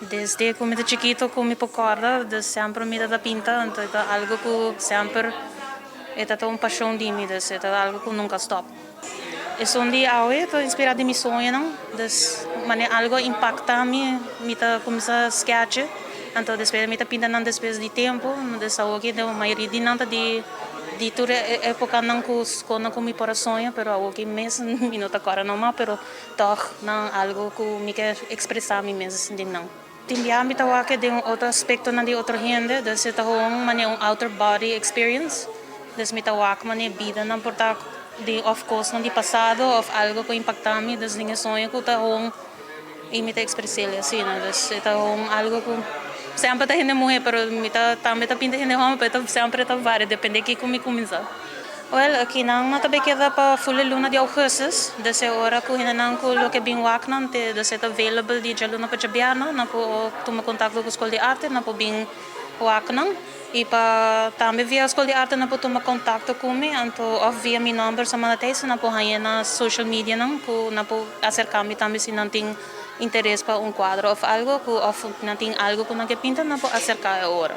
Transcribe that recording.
Desde cu mi ta chikito cu mi por corda, dus semper mi ta pinta, anto ta algo cu semper ta un pasion di mi, dus ta algo cu nunca stop. Esun di awe ta inspira di mi soño, dus manera algo impacta mi, mi ta cuminsa sketch, anto despues mi ta pinta nan despues di tempo, dus aki e mayoria di nan ta di tur epoca nan cu mi por soña, pero aki mes mi no ta corda no mas, pero toch nan algo cu mi kier expresa mi mes den nan. Tin bia mi ta wak den otro aspecto nan di otro hende, dus ta un manera un outer body experience. Dus mi ta wak manera bida nan por ta di of course nan di pasado of algo cu impacta mi, dus den soño cu ta un y mi ta expresa asina, dus ta un algo cu semper ta hende muhe, pero mi ta tambe ta pinta hende homber, pero semper ta varia, depende kico mi cuminsa. Well, aki nan ta bay keda pa full luna di augustus, dus e ora cu hendenan cu lo ke bin wak nan, te dus ta available di dialuna pa diabierna, nan por tuma contacto cu Scol di Arte, nan por bin wak nan. Y pa tambe via Scol di Arte nan por tuma contacto cu mi, anto of via mi number sa manda texto, nan por haya na social media nan, cu nan por acerca mi tambe si nan tin interes pa un cuadro of algo, cu of nan tin algo cu nan ke pinta, nan por acerca e ora.